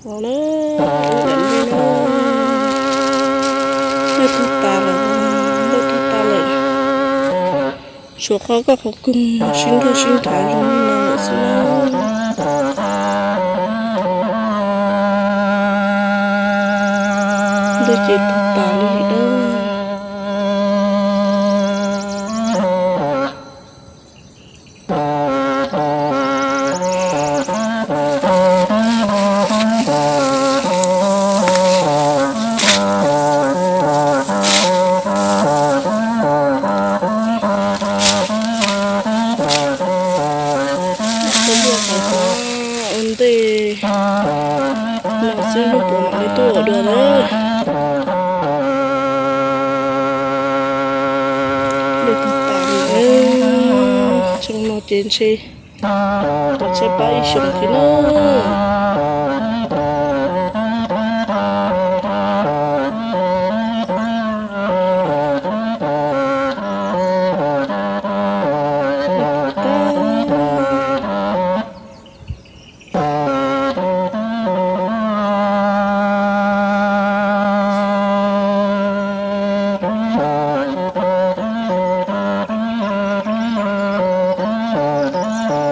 Los na, ua dam li no, lawj tug tas lawm, lawj tug tas lawm. Tshuav qhov koj qhov koog sib nrug sib nrhav zoo li no lawm xwb na. Ntej ces tug tas li dab. Ua ntej no xwb lub puav mam li tuaj ua dua lawm. Lub puav tas lawm, xyoo no ces ntshe tau tshaib plab ib xyoos thiab na.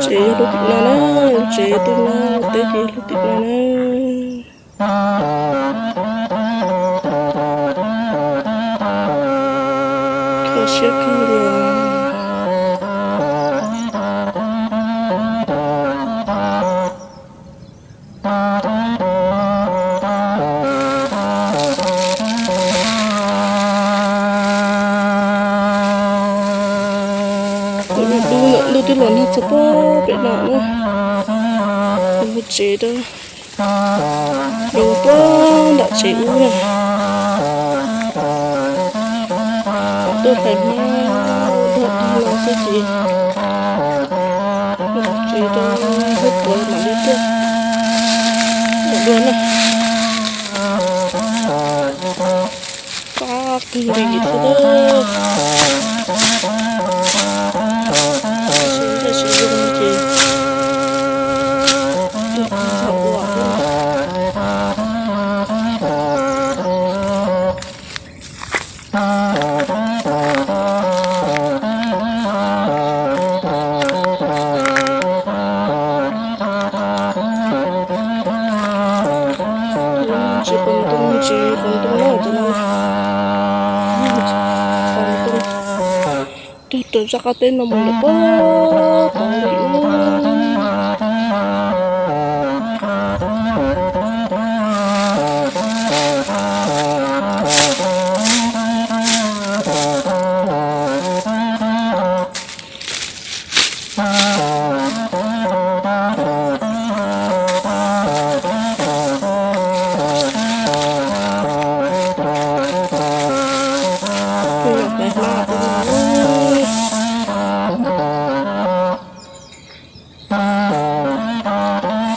Tsev yog lub tim no na, tsev twg no, teb ces yog lub tim no na. Kho siab kawg li. Lub, lub twb los nag txog pem no na. Mus tsev rau zoo puag nram tsev ub na. Tuaj hlais hmab nrog dab no xwb ces mus tsev rau hauv puav mam li tuaj ua dua na. Qab kawg nkaus li thiab. Seb ntshe tsis zoo ces tuaj tag nrho ua thiab. Tsis pom ntoo, tsis pom ntoo na, cov no pom ntoo. Cog rau zaj qab teb no mus lawm puag tod li.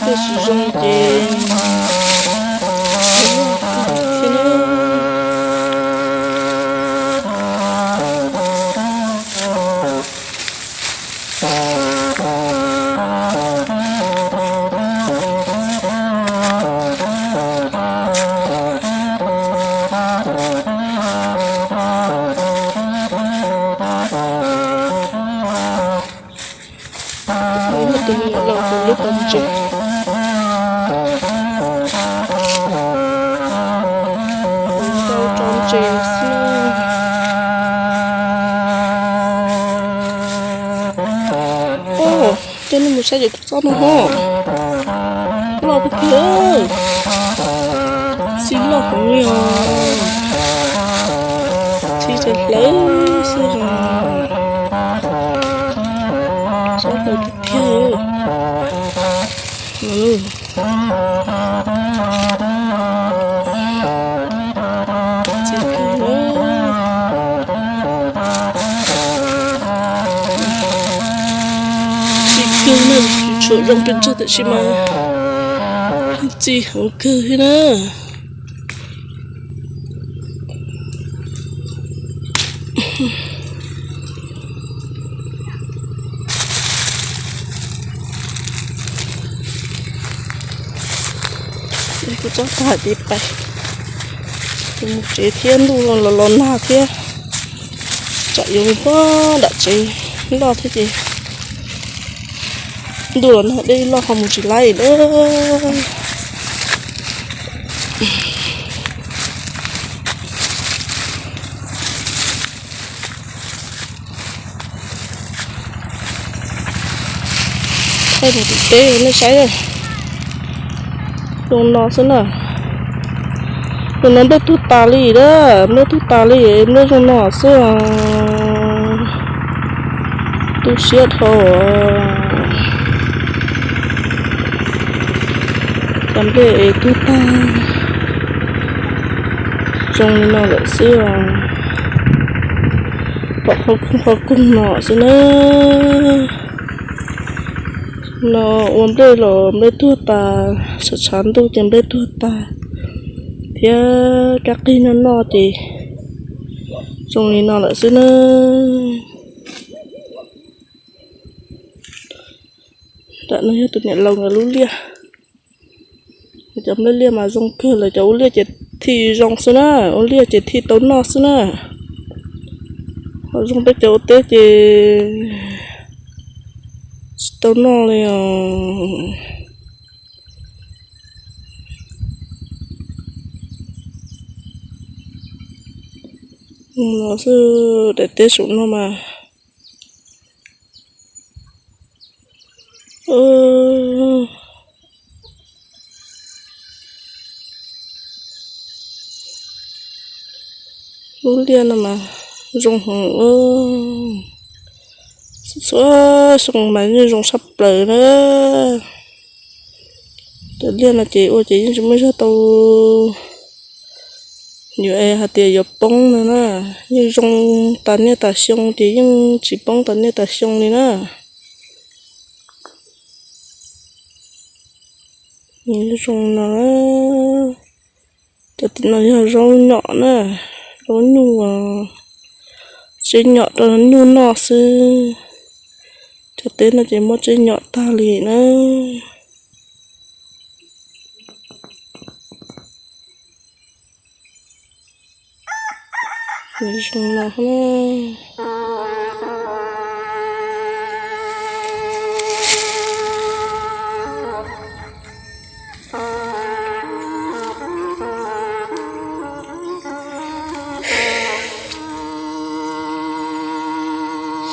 Tus tsis zoo ces thiab na. Tus me nyuam laus tus lub pas ntses. Tau tso ntses xwb. Coj nej mus saib cov txob no ho. Loj tiag tiag. Txi loj heev li os. Txi tawm hlawv xwb os. Txob hlawv tiag tiag. Txi kawg na. Txi kawg na, tsuas zoo pes tsawg tab sis mas txi heev kawg thiab na. Kuv txob tag ces pais, kuv mus tsev thiab, ntuj los los nag thiab, tsam yuav mus puag nram tsev loj thiab ces ntuj los nag dej loj ho mus tsis laib lawm. Thaij mus tim teb nej saib, zoo no xwb na. Zoo no nplej tuag tas li na, nplej tuag tas li, nplej zoo no xwb os. Tu siab dhau. Cov nplej es tuag tag zoo li no lawm xwb os. Pom qhov koog qhov koog no xwb na. No ua nplej los nplej tuag tas, tshav tshav ntuj ces nplej tuag tas, thiab kab qig noj noj ces zoo li no lawm xwb na. Nram no yog tus niam laus nkawd lub liaj. Cov nplej liaj mas zoo kawg, lawv cov ua liaj ces thiaj zoo xwb na, ua liaj ces thiaj tau noj xwb na. Ho zoo peb cov ua teb ces tsis tau noj li os. No xwb, daim teb saum no mas lub liaj no mas zoo heev, txhua xyoo mas yeej zoo tshaj plaws na. Cov liaj no ces ua ces yeej tsis muaj zog tau yuav hais tias yuav poob no na, yeej zoo tas niaj tas xyoo ces yeej tsis poob tas niaj tas xyoo li na. Zoo no, cov tim no yog zaub nyom na, zaub nyuj, tseb nyom rau nyuj noj xwb. Cov teb no ces muab tseb nyom tag li na. Zoo no.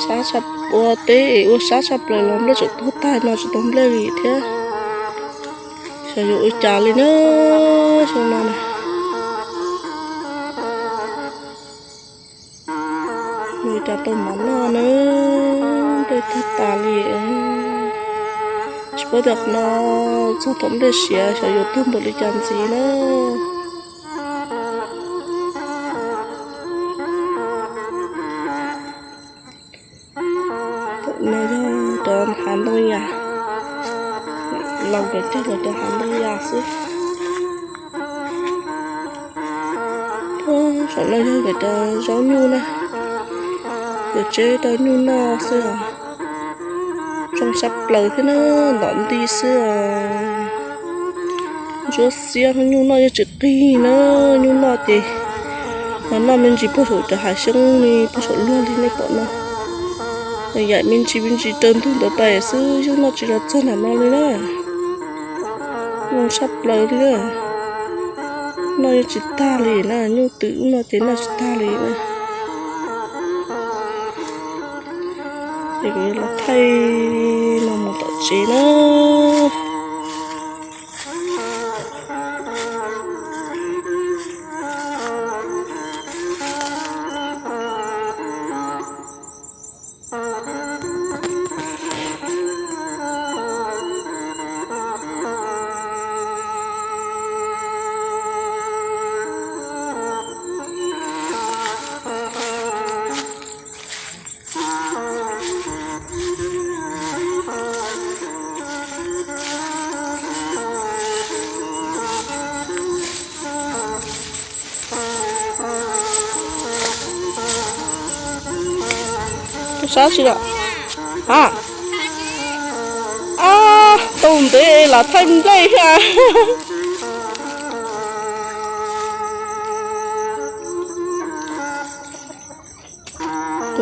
Sab tshaj, ua teb ua sab tshaj plaws los nplej tseem tuag tag no tsis tau nplej li thiab. Xyov yuav ua cas li na, xyoo no na. Ua cas tau mov noj na, nplej tuag tas li. Tsis paub tias qhov no txog thaum nplej siav xyov yuav tuag npaum li cas ntxiv na. No yog cov hav ntoo yas, laus nkawd cog los cov hav ntoo yas xwb. Saum no yog nkawd cov zaub nyuj na, nkawd tseb rau nyuj noj xwb os. Zoo tshaj plaws thiab na, ntom nti xwb os. Ntsuab xiab, nyuj noj yeej tsis qig na, nyuj noj ces noj me ntsis puag saum cov hav xyoob li, puag saum luag li nej pom no. Yaim me ntsis me ntsis raws ntug ntawd pais xwb, yeej noj tsis los txog nram no li na. Zoo tshaj plaws li na. Noj yeej tsis tag li na, nyuj twm ub no ces noj tsis tag li na. Ces kuv yuav los thaij no mus tom tsev na. Sab tsi lawm? A, tau ntev lam thaij nplej thiab.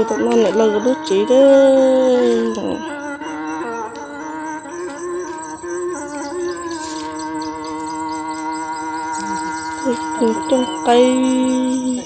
Tam no niam laus lub tsev a, cooj qaib.